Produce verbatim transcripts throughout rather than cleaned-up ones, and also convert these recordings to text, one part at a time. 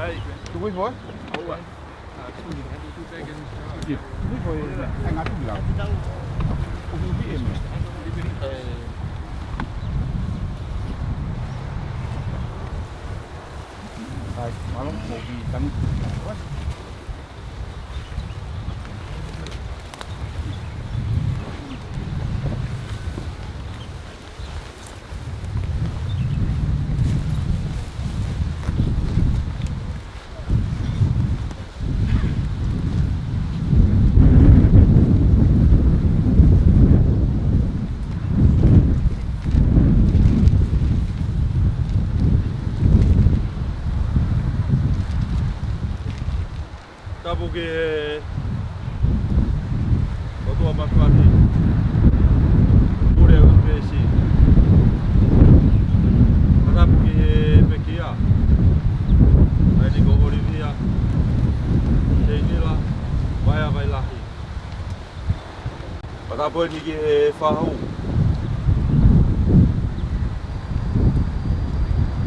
Tuku hifo, ē? Tuku hifo, ē? Ai, ngā tuku lau. Uhi, uhi, ē, mea. Ai, mālō, mou kiʻi tangi. Tapu ki he ʻOtua Matuʻaki, pule ʻo e U P C. Tapu ki he pekia, ʻa eni ko ʻOlivia Seinila Vaea Vailahi. Fakatapu eni ki he fahu.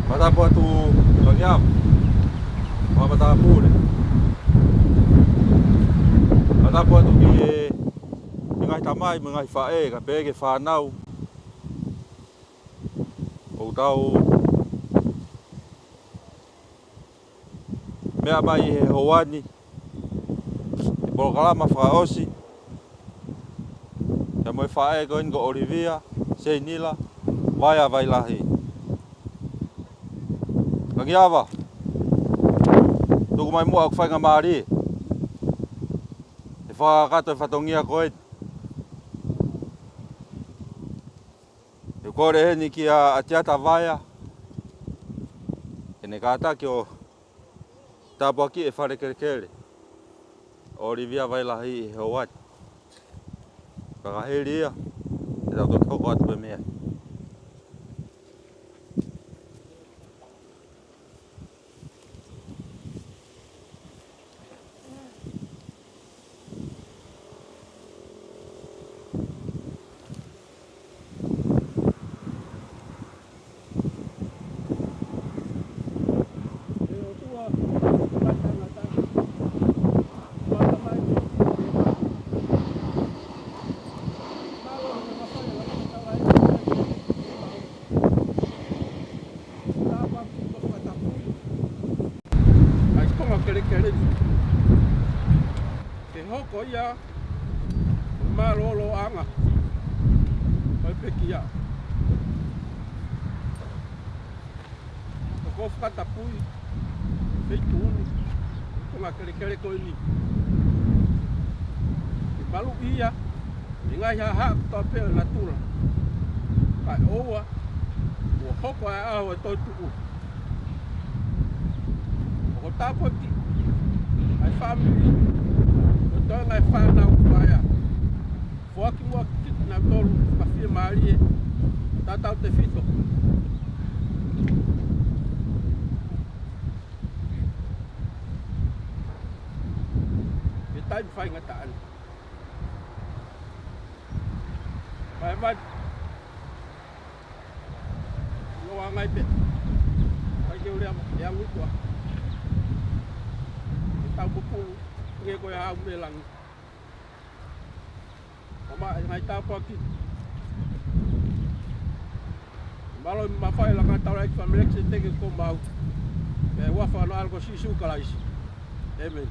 Fakatapu atu Kangiamu, mo e matāpule. Fakatapu atu ki he, ki he ngaahi tamai mo e ngaahi faʻē, kae pehē ki he fānau ʻoku tau meʻa mai he houa ni, he polokalama fakaʻosi, pea mo e faʻē ko eni ko ʻOlivia Seinila Vaea Vailahi. Kangiava, tuku mai muʻa ʻeku faingamālie he fakakakato e fatongia ko eni. ʻOku ou kole heni kia ʻAtiata Vaea, ke ne kātaki ʻo tāpuakiʻi e fale kelekele ʻo ʻOlivia Vailahi he houa ni. Ka ka hili ia, te tau toki hoko atu pē mei ai. Ai, konga kelekele ni. Ke hoko ia mālōlōʻanga ʻo e pekia. ʻOku ou fakatapui feituʻu ni, konga kelekele ko eni. Ke maluʻi ia ʻe he ngaahi haʻahaʻa kotoa pē ʻo e natula. Kae ʻoua kuo hoko ʻa e ʻaho ʻo e toetuʻu. ʻOku ou tāpuakiʻi ʻa e fāmili, ko e toenga e fānau Vaea. Foaki muʻa kiate kinautolu ha fiemālie, tautautefito he taimi faingataʻa ni. Vaevae. Lo angai pē. Kai ke u lea mo, e angu tua. E tau pupulu, nge ko e au me langi. Mama, e ngaahi tāpuaki. Mālō e mafai, langa taulaʻeiki, fāmili, ke se teke ko mau. Ke ua fano alo ko Sīsū Kalaisi. ʻĒmeni.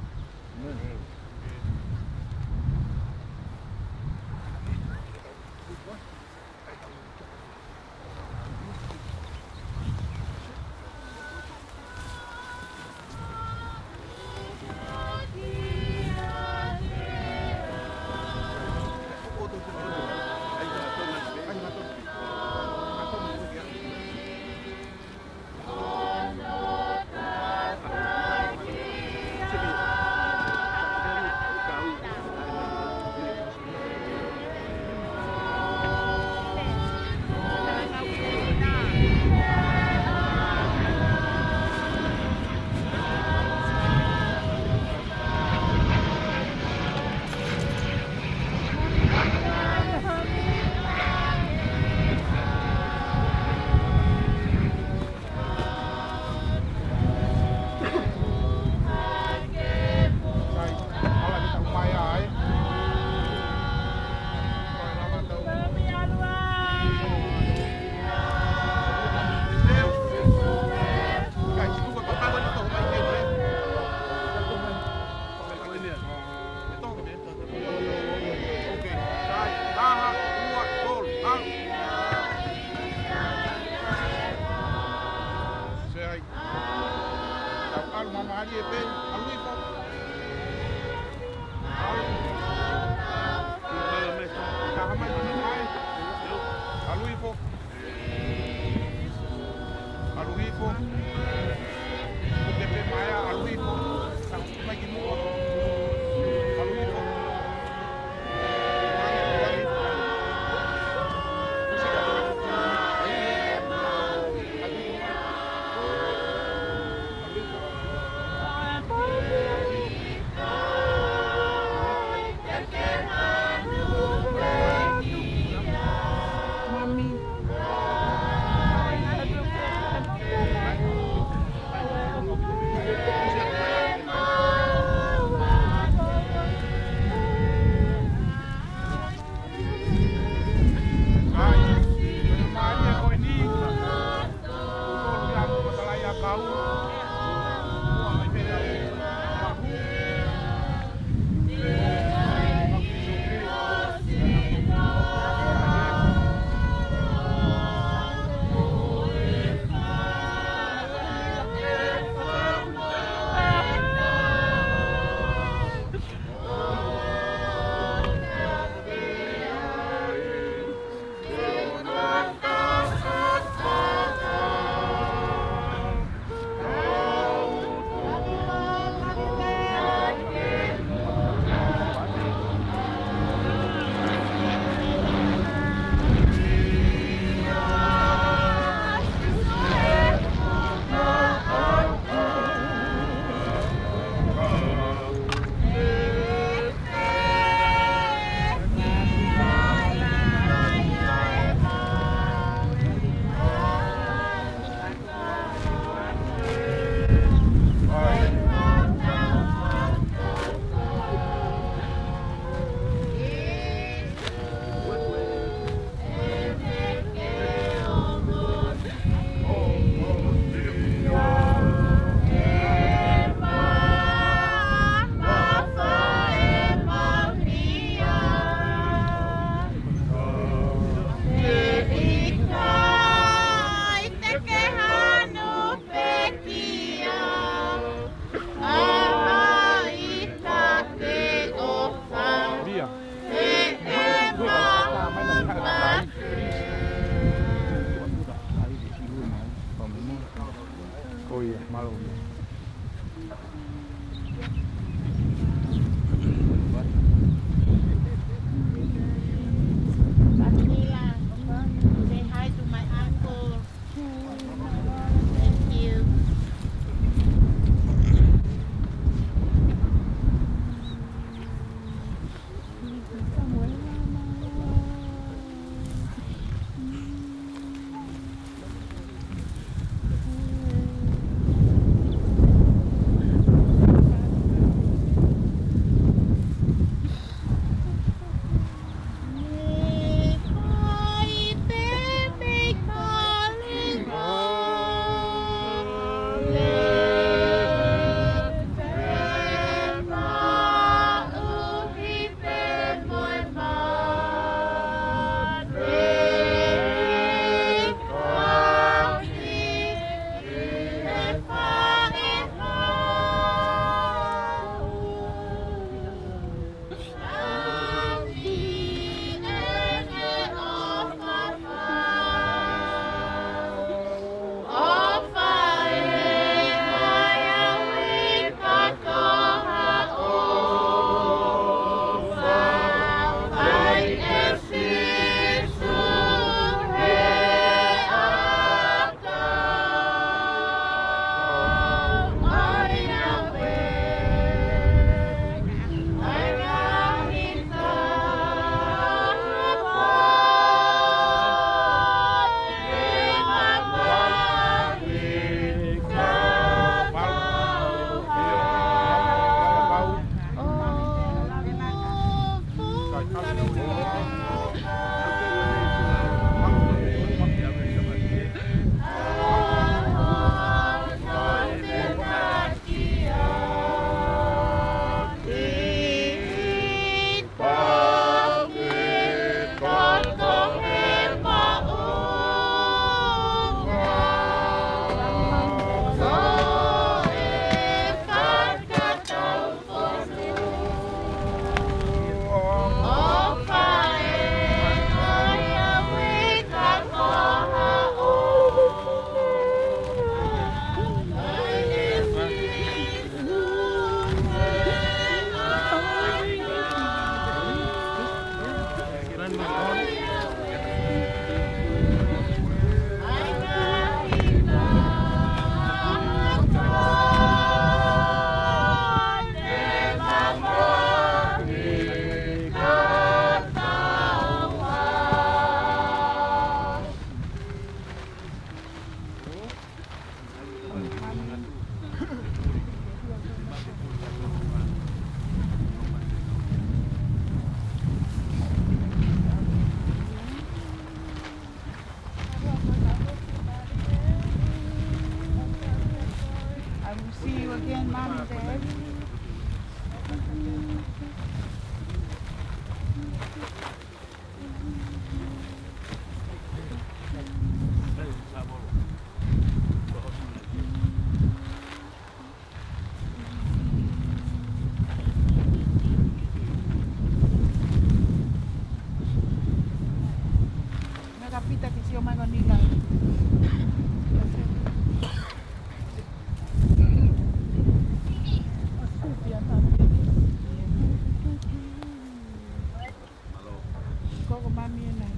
Koko mami e nai.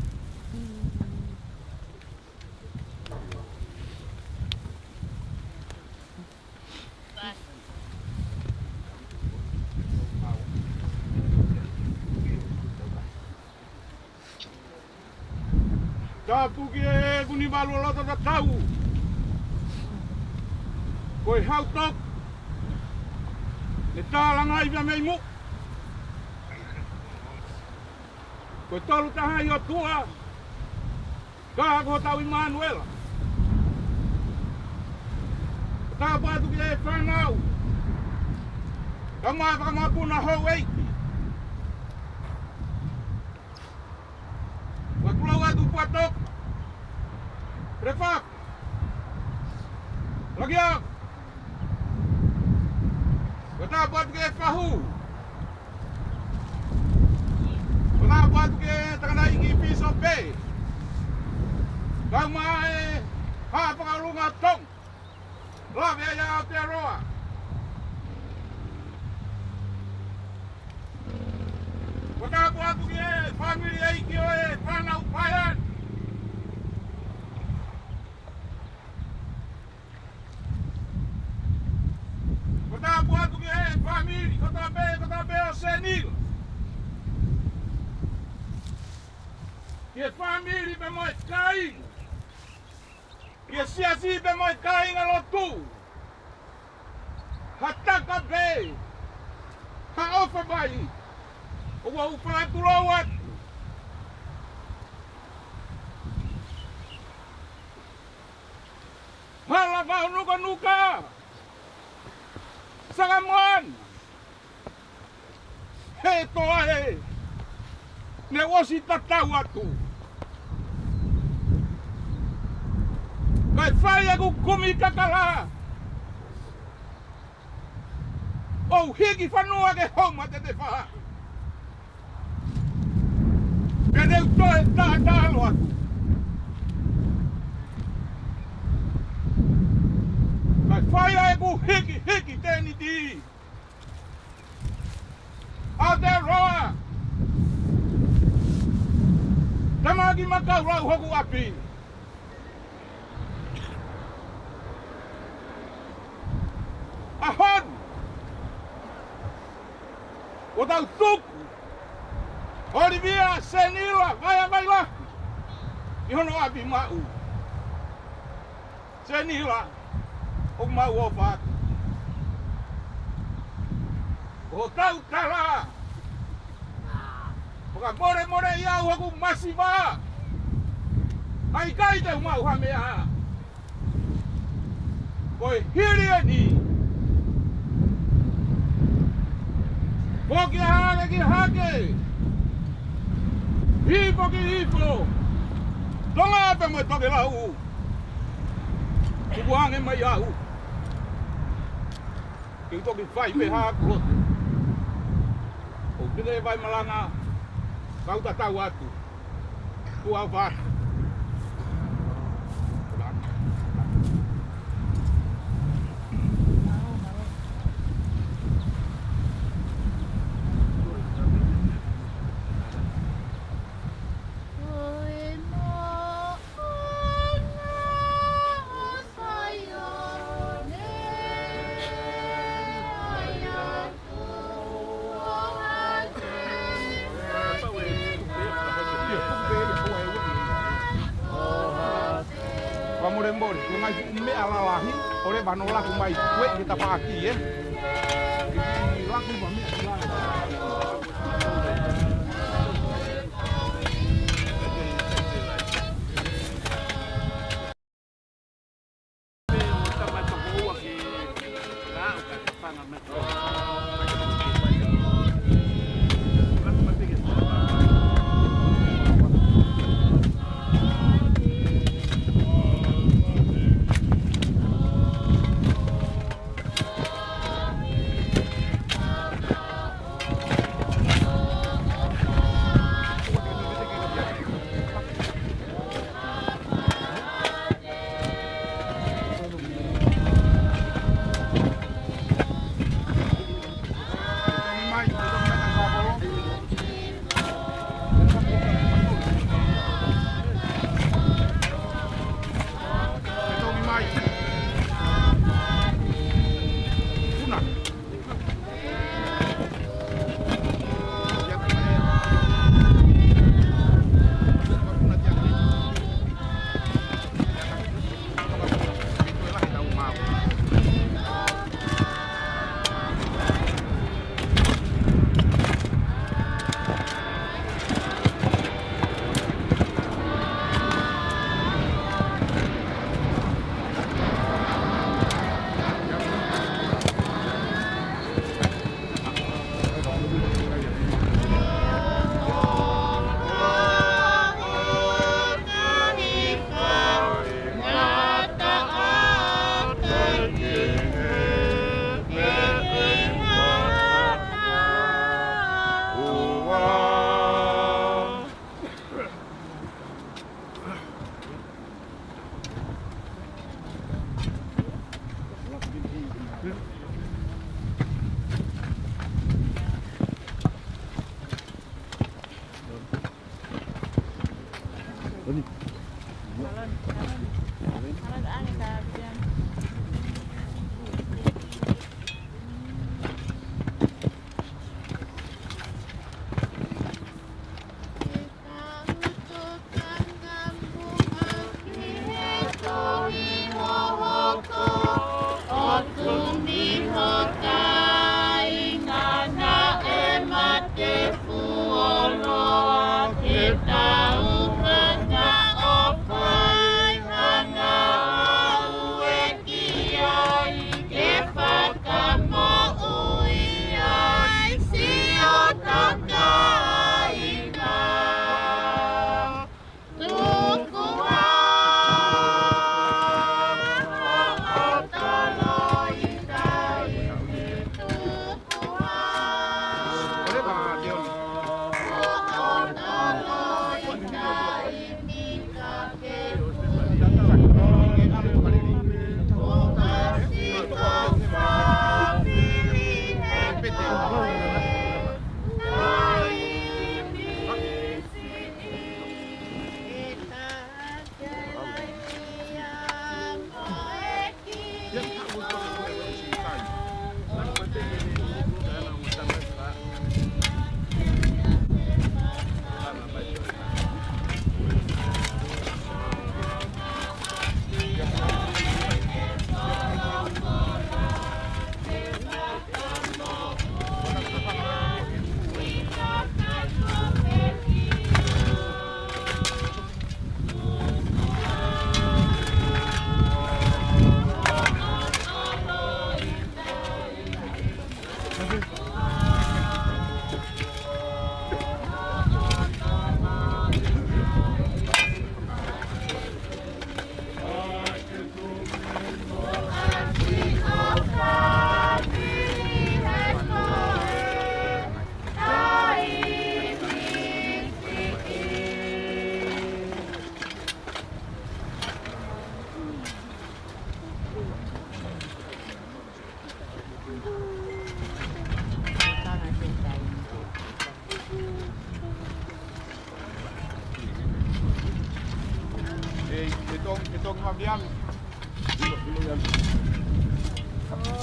Tapu ki he Kunivalu ʻo Lototatau. Ko e hau toku ne tālangaʻi pea mei muʻa. Ko e Tolu Tahaʻi ʻOtua, ka ko hotau ʻImanuela. Tapu atu ki he fānau, kae ʻumaʻā e fakamapuna houʻeiki. Ko e tulou atu Puatoka, Lefafa, Lakiaku. Ko e tapu atu ki he fahu. Ko e tapu atu ki he tangataʻeiki pīsope, kae ʻumaʻā e Haʻa Fakaʻulunga ʻo Tonga. Lave ai ʻa Aotearoa. Ko e tapu atu ki he fāmili ʻeiki ʻo e fānau paeani. Ko e tapu atu ki he fāmili kotoa pē, kotoa pē ʻo Senila. Ki he fāmili pea mo e kāinga. Ki he siasi pea mo e kāingalotu. Ha taka pē, ha ʻofa mai, ʻoku ou fakatulou atu. Hala Vao Nukanuka, Sakamoana, he toa ē, ne ʻosi tatau atu. Kae fai ʻeku kumi kakala, ʻo hiki fanua ke homa te te fa. Pea ne u toe taʻataʻalo atu. Kae fai ʻeku hiki, hiki tēniti. Aotearoa, tamaiki makau lau hoku ʻapi. ʻAho ni, ʻoku tau tuku ʻa ʻOlivia Senila Vaea Vailahi ʻi hono ʻapi maʻu. Senila, ʻoku mau ʻofa atu. Ko hotau tala, fakamolemoleʻi au hoku masiva. ʻIkai te u maʻu ha meʻa. Ko e hili eni. Foki hake ki hake. Hifo ki hifo. Tonga pea mo e tokelau. Tukuange mai au. Ke u toki fai pē haʻaku lotu. ʻOku pile vai malanga, kau tatau atu. Kuo ʻofa atu. Fakamolemole, ko e ngaahi fuʻu meʻa lalahi, ʻoua leva hono laku mai, ko e ke tapaʻaki, ē? Laku mai meʻa lalahi.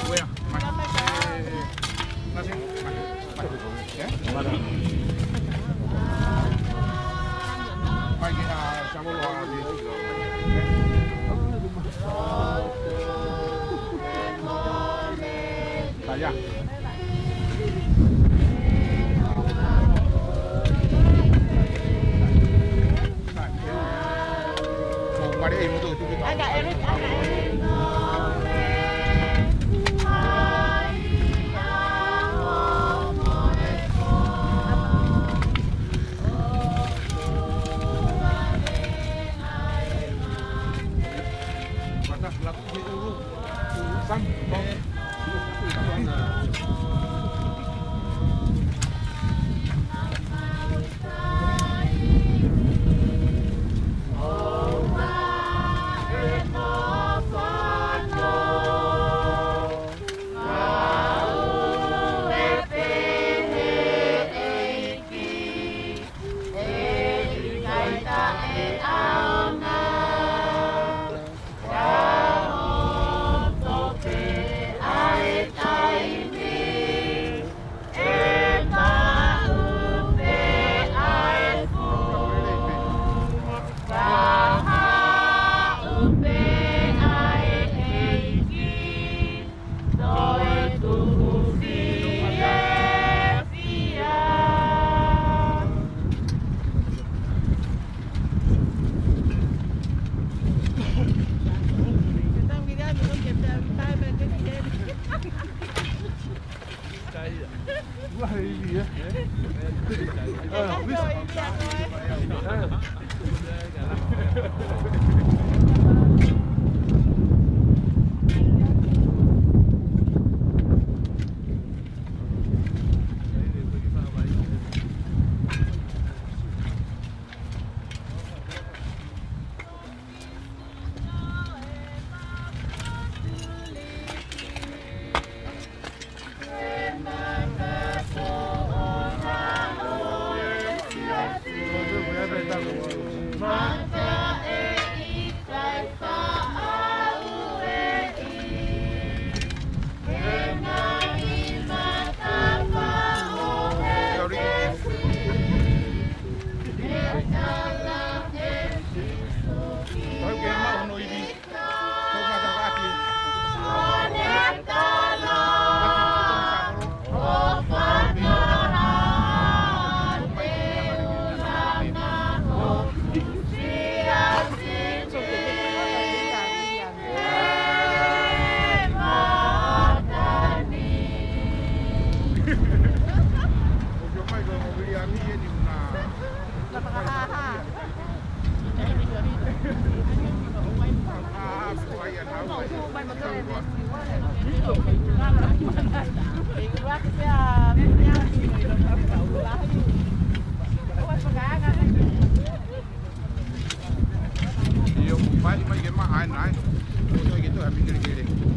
Where? Nothing? Allá. ʻIo, ʻoku pali mai ke maʻa ai nai. ʻOku toe ke toe ha mīkele kele.